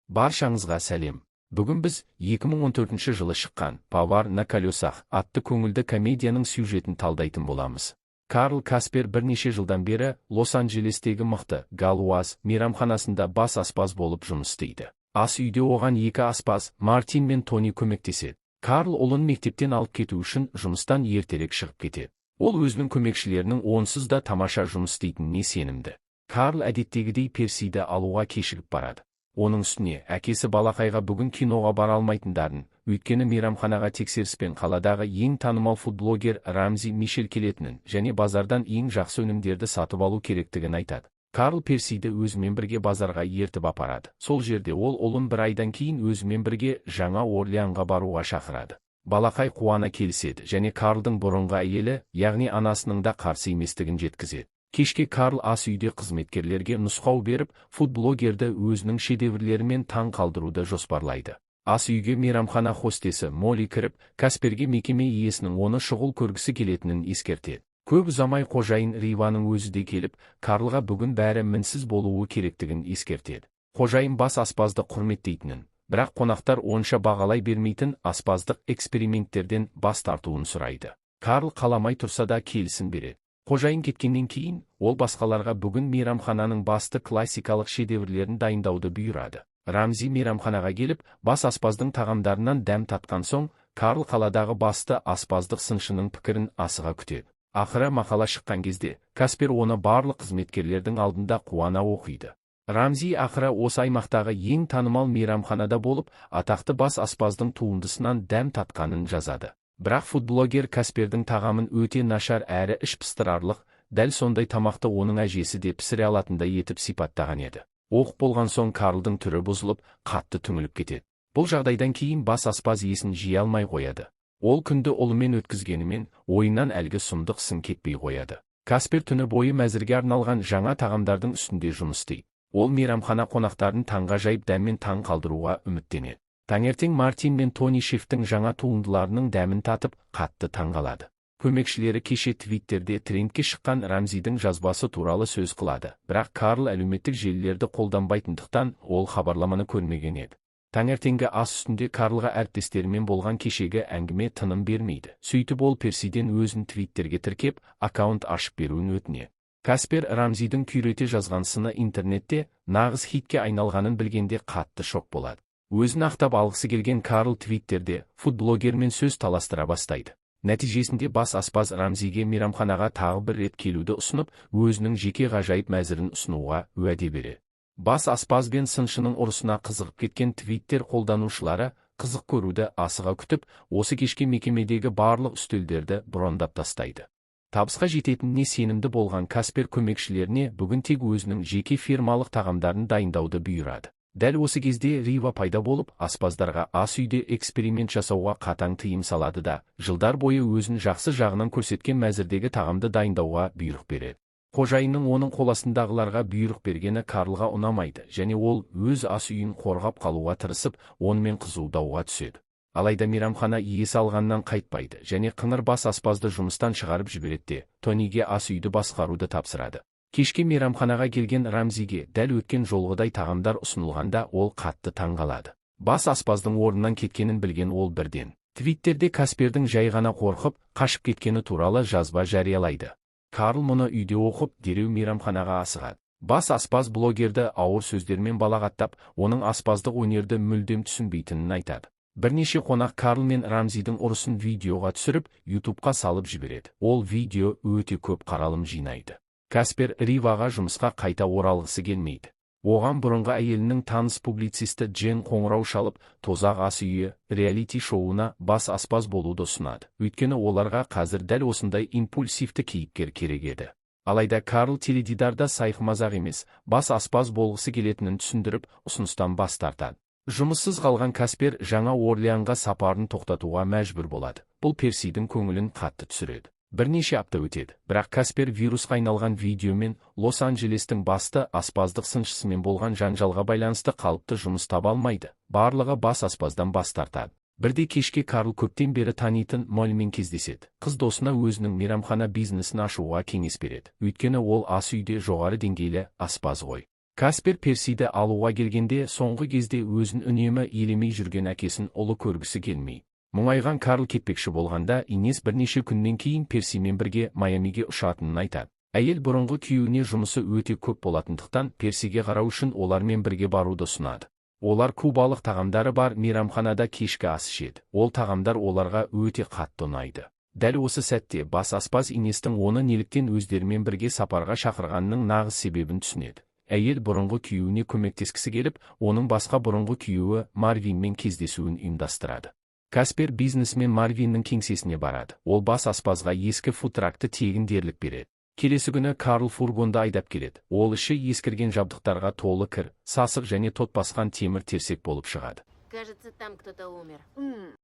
Баршаңызға сәлем. Бүгін біз 2014 жылы шыққан «Повар на колесах» атты көңілді комедияның сюжетін талдайтын боламыз. Карл Каспер бірнеше жылдан бері Лос-Анджелестегі мықты Галуаз мейрамханасында бас аспаз болып жұмыс істейді. Ас үйде оған екі аспаз, Мартин мен Тони көмектеседі. Карл ұлын мектептен алып кету үшін жұмыстан ертерек шығып кетеді. Ол өзінің көмекшілерінің онсыз да тамаша жұмыс істейтініне сенімді. Карл әдеттегідей Персиді алуға кешігіп барады. Оның үстіне әкесі балақайға бүгін киноға бара алмайтындарын, өйткені мейрамханаға тексеріспен қаладағы ең танымал фудблогер Рамзи Мишель келетінін және базардан ең жақсы өнімдерді сатып алу керектігін айтады. Карл Персиді өзімен бірге базарға ертіп апарады. Сол жерде ол ұлын бір айдан кейін өзімен бірге Жаңа Орлеанға баруға шақырады. Балақай қуана келіседі және Карлдың бұрынғы әйелі, яғни анасының да қарсы еместігін жеткізеді. Кешке Карл ас үйде қызметкерлерге нұсқау беріп, фудблогерді өзінің шедеврлерімен таң қалдыруды жоспарлайды. Ас үйге мейрамхана хостесі Молли кіріп, Касперге мекеме иесінің оны шұғыл көргісі келетінін ескертеді. Көп ұзамай қожайын Риваның өзі де келіп, Карлға бүгін бәрі мінсіз болуы керектігін ескертеді. Қожайын бас аспазды құрметтейтінін, бірақ қонақтар онша бағалай бермейтін аспаздық эксперименттерден бас тартуын сұрайды. Карл қаламай тұрса да келісім береді. Қожайын кеткеннен кейін, ол басқаларға бүгін мейрамхананың басты классикалық шедеврлерін дайындауды бұйырады. Рамзи мейрамханаға келіп, бас аспаздың тағамдарынан дәм татқан соң, Карл қаладағы басты аспаздық сыншының пікірін асыға күтеді. Ақыры мақала шыққан кезде, Каспер оны барлық қызметкерлердің алдында қуана оқиды. Рамзи ақыры осы аймақтағы ең танымал мейрамханада болып, атақты бас аспаздың туындысынан дәм татқанын жазады. Бірақ фудблогер Каспердің тағамын өте нашар әрі іш пыстырарлық, дәл сондай тамақты оның әжесі де пісіре алатындай етіп сипаттаған еді. Оқып болған соң Карлдың түрі бұзылып, қатты түңіліп кетеді. Бұл жағдайдан кейін бас аспаз есін жия алмай қояды. Ол күнді ұлымен өткізгенімен, ойынан әлгі сұмдық сын кетпей қояды. Каспер түні бойы мәзірге арналған жаңа тағамдардың үстінде жұмыс істейді. Ол мейрамхана қонақтарын таңғажайып дәммен таң қалдыруға үміттенеді. Таңертең Мартин мен Тони шефтің жаңа туындыларының дәмін татып, қатты таңғалады. Көмекшілері кеше Твиттерде трендке шыққан Рамзидің жазбасы туралы сөз қылады, бірақ Карл әлеуметтік желілерді қолданбайтындықтан ол хабарламаны көрмеген еді. Таңертеңгі ас үстінде Карлға әріптестерімен болған кешегі әңгіме тыным бермейді. Сөйтіп ол Персиден өзін Твиттерге тіркеп, аккаунт ашып беруін өтінеді. Каспер Рамзидің күйрете жазған сыны интернетте нағыз хитке айналғанын білгенде қатты шок болады. Өзін ақтап алғысы келген Карл Твиттерде фудблогермен сөз таластыра бастайды. Нәтижесінде бас аспаз Рамзиге мейрамханаға тағы бір рет келуді ұсынып, өзінің жеке ғажайып мәзірін ұсынуға уәде береді. Бас аспаз бен сыншының ұрысына қызығып кеткен Твиттер қолданушылары қызық көруді асыға күтіп, осы кешке мекемедегі барлық үстелдерді брондап тастайды. Табысқа жететініне сенімді болған Каспер көмекшілеріне бүгін тек өзінің жеке фирмалық тағамдарын дайындауды бұйырады. Дәл осы кезде Рива пайда болып, аспаздарға ас үйде эксперимент жасауға қатаң тыйым салады да, жылдар бойы өзін жақсы жағынан көрсеткен мәзірдегі тағамды дайындауға бұйрық береді. Қожайынның оның қоластындағыларға бұйрық бергені Карлға ұнамайды және ол өз ас үйін қорғап қалуға тырысып, онымен қызу дауға түседі. Алайда мейрамхана иесі алғаннан қайтпайды және қыңыр бас аспазды жұмыстан шығарып жібереді де, Тониге ас үйді басқаруды тапсырады. Кешке мейрамханаға келген Рамзиге дәл өткен жолғыдай тағамдар ұсынылғанда ол қатты таңғалады. Бас аспаздың орнынан кеткенін білген ол бірден Твиттерде Каспердің жай ғана қорқып, қашып кеткені туралы жазба жариялайды. Карл мұны үйде оқып, дереу мейрамханаға асығады. Бас аспаз блогерді ауыр сөздермен балағаттап, оның аспаздық өнерді мүлдем түсінбейтінін айтады. Бірнеше қонақ Карл мен Рамзидің ұрысын видеоға түсіріп, YouTubeқа салып жібереді. Ол видео өте көп қаралым жинайды. Каспер Риваға жұмысқа қайта оралғысы келмейді. Оған бұрынғы әйелінің таныс публицисті Джен қоңырау шалып, «Тозақ ас үйі» реалити шоуына бас аспаз болуды ұсынады. Өйткені оларға қазір дәл осындай импульсивті кейіпкер керек еді. Алайда Карл теледидарда сайқымазақ емес, бас аспаз болғысы келетінін түсіндіріп, ұсыныстан бас тартады. Жұмыссыз қалған Каспер Жаңа Орлеанға сапарын тоқтатуға мәжбүр болады. Бұл Персидің көңілін қатты түсіреді. Бірнеше апта өтеді, бірақ Каспер вирусқа айналған видеомен Лос-Анджелестің басты аспаздық сыншысымен болған жанжалға байланысты қалыпты жұмыс таба алмайды. Барлығы бас аспаздан бас тартады. Бірде кешке Карл көптен бері танитын Моллимен кездеседі. Қыз досына өзінің мейрамхана бизнесін ашуға кеңес береді. Өйткені ол ас үйде жоғары деңгейлі аспаз ғой. Каспер Персиді алуға келгенде, соңғы кезде өзін үнемі елемей жүрген әкесін ұлы көргісі келмей. Мұңайған Карл кетпекші болғанда, Инес бірнеше күннен кейін Персимен бірге Майамиге ұшатынын айтады. Әйел бұрынғы күйеуіне жұмысы өте көп болатындықтан, Персиге қарау үшін олармен бірге баруды ұсынады. Олар кубалық тағамдары бар мейрамханада кешкі ас ішеді. Ол тағамдар оларға өте қатты ұнайды. Дәл осы сәтте бас аспаз Инестің оны неліктен өздерімен бірге сапарға шақырғанының нағыз себебін түсінеді. Әйел бұрынғы күйеуіне көмектескісі келіп, оның басқа бұрынғы күйеуі Марвинмен кездесуін ұйымдастырады. Каспер бизнесмен Марвиннің кеңсесіне барады. Ол бас аспазға ескі фудтракты тегін дерлік береді. Келесі күні Карл фургонды айдап келеді. Ол іші ескірген жабдықтарға толы, кір, сасық және тот басқан темір терсек болып шығады. Кажется, там кто-то умер.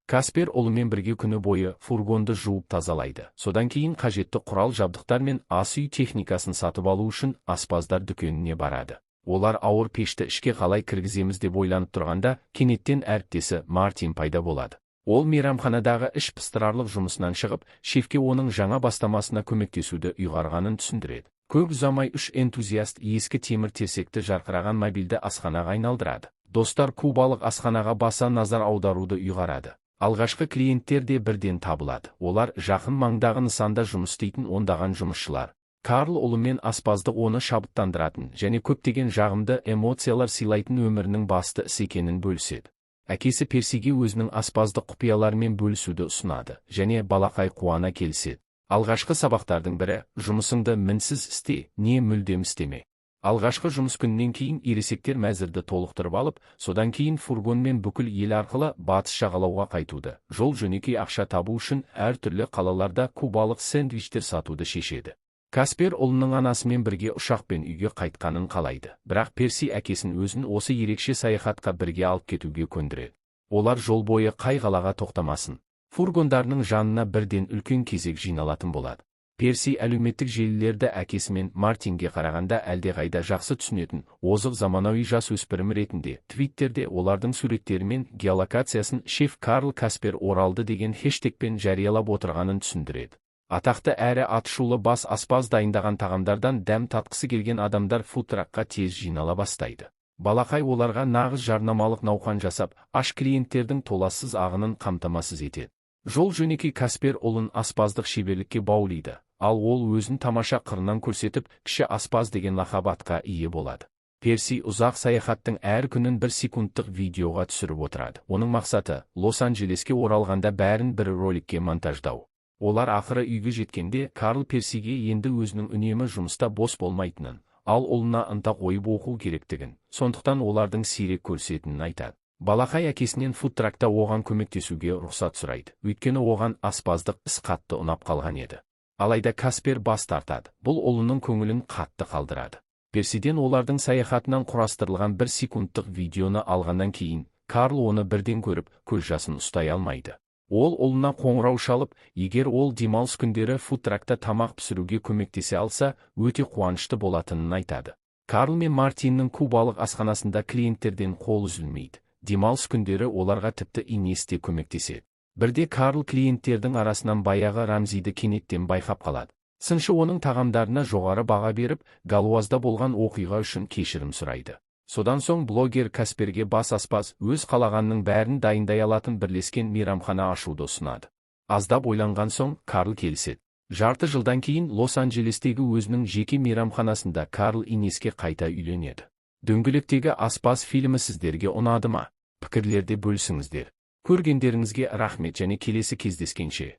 Каспер ұлымен бірге күні бойы фургонды жуып тазалайды. Содан кейін қажетті құрал жабдықтар мен ас үй техникасын сатып алу үшін аспаздар дүкеніне барады. Олар ауыр пешті ішке қалай кіргіземіз деп ойланып тұрғанда, кенеттен әріптесі Мартин пайда болады. Ол мейрамханадағы іш пыстырарлық жұмысынан шығып, шефке оның жаңа бастамасына көмектесуді ұйғарғанын түсіндіреді. Көп ұзамай үш энтузиаст ескі темір терсекті жарқыраған мобильді асханаға айналдырады. Достар кубалық асханаға баса назар аударуды ұйғарады. Алғашқы клиенттер де бірден табылады. Олар жақын маңдағы нысанда жұмыс істейтін ондаған жұмысшылар. Карл ұлымен аспаздық оны шабыттандыратын және көптеген жағымды эмоциялар сыйлайтын өмірінің басты ісі екенін бөліседі. Әкесі Персиге өзінің аспаздық құпияларымен бөлісуді ұсынады және балақай қуана келіседі. Алғашқы сабақтардың бірі: жұмысыңды мінсіз істе, не мүлдем істеме. Алғашқы жұмыс күнінен кейін ересектер мәзірді толықтырып алып, содан кейін фургонмен бүкіл ел арқылы батыс жағалауға қайтуды, жол жөнекей ақша табу үшін әртүрлі қалаларда кубалық сэндвичтер сатуды шешеді. Каспер ұлының анасымен бірге ұшақпен үйге қайтқанын қалайды, бірақ Перси әкесін өзін осы ерекше саяхатқа бірге алып кетуге көндіреді. Олар жол бойы қай қалаға тоқтамасын, фургондарының жанына бірден үлкен кезек жиналатын болады. Перси әлеуметтік желілерді әкесі мен Мартинге қарағанда әлдеқайда жақсы түсінетін озық заманауи жас өспірім ретінде Твиттерде олардың суреттері мен геолокациясын «Шеф Карл Каспер оралды» деген хештегпен жариялап отырғанын түсіндіреді. Атақты әрі атышулы бас аспаз дайындаған тағамдардан дәм татқысы келген адамдар фудтракқа тез жинала бастайды. Балақай оларға нағыз жарнамалық науқан жасап, аш клиенттердің толассыз ағынын қамтамасыз етеді. Жол жөнекей Каспер ұлын аспаздық шеберлікке баулиды, ал ол өзін тамаша қырынан көрсетіп, кіші аспаз деген лақап атқа ие болады. Перси ұзақ саяхаттың әр күнін бір секундтық видеоға түсіріп отырады. Оның мақсаты – Лос-Анджелеске оралғанда бәрін бір роликке монтаждау. Олар ақыры үйге жеткенде, Карл Персиге енді өзінің үнемі жұмыста бос болмайтынын, ал ұлына ынта қойып оқу керектігін, сондықтан олардың сирек көрісетінін айтады. Балақай әкесінен фудтракта оған көмектесуге рұқсат сұрайды, өйткені оған аспаздық іс қатты ұнап қалған еді. Алайда Каспер бас тартады, бұл ұлының көңілін қатты қалдырады. Персиден олардың саяхатынан құрастырылған бір секундтық видеоны алғаннан кейін, Карл оны бірден көріп, көз жасын ұстай алмайды. Ол ұлына қоңырау шалып, егер ол демалыс күндері фудтракта тамақ пісіруге көмектесе алса, өте қуанышты болатынын айтады. Карл мен Мартиннің кубалық асханасында клиенттерден қол үзілмейді. Демалыс күндері оларға тіпті Инес те көмектеседі. Бірде Карл клиенттердің арасынан баяғы Рамзиді кенеттен байқап қалады. Сыншы оның тағамдарына жоғары баға беріп, Галуазда болған оқиға үшін кешірім сұрайды. Содан соң блогер Касперге бас аспаз өз қалағанның бәрін дайындай алатын бірлескен мейрамхана ашуды ұсынады. Аздап ойланған соң Карл келіседі. Жарты жылдан кейін Лос-Анджелестегі өзінің жеке мейрамханасында Карл Инеске қайта үйленеді. «Дөңгелектегі аспаз» фильмі сіздерге ұнады ма? Пікірлерде бөлісіңіздер. Көргендеріңізге рахмет және келесі кездескенше.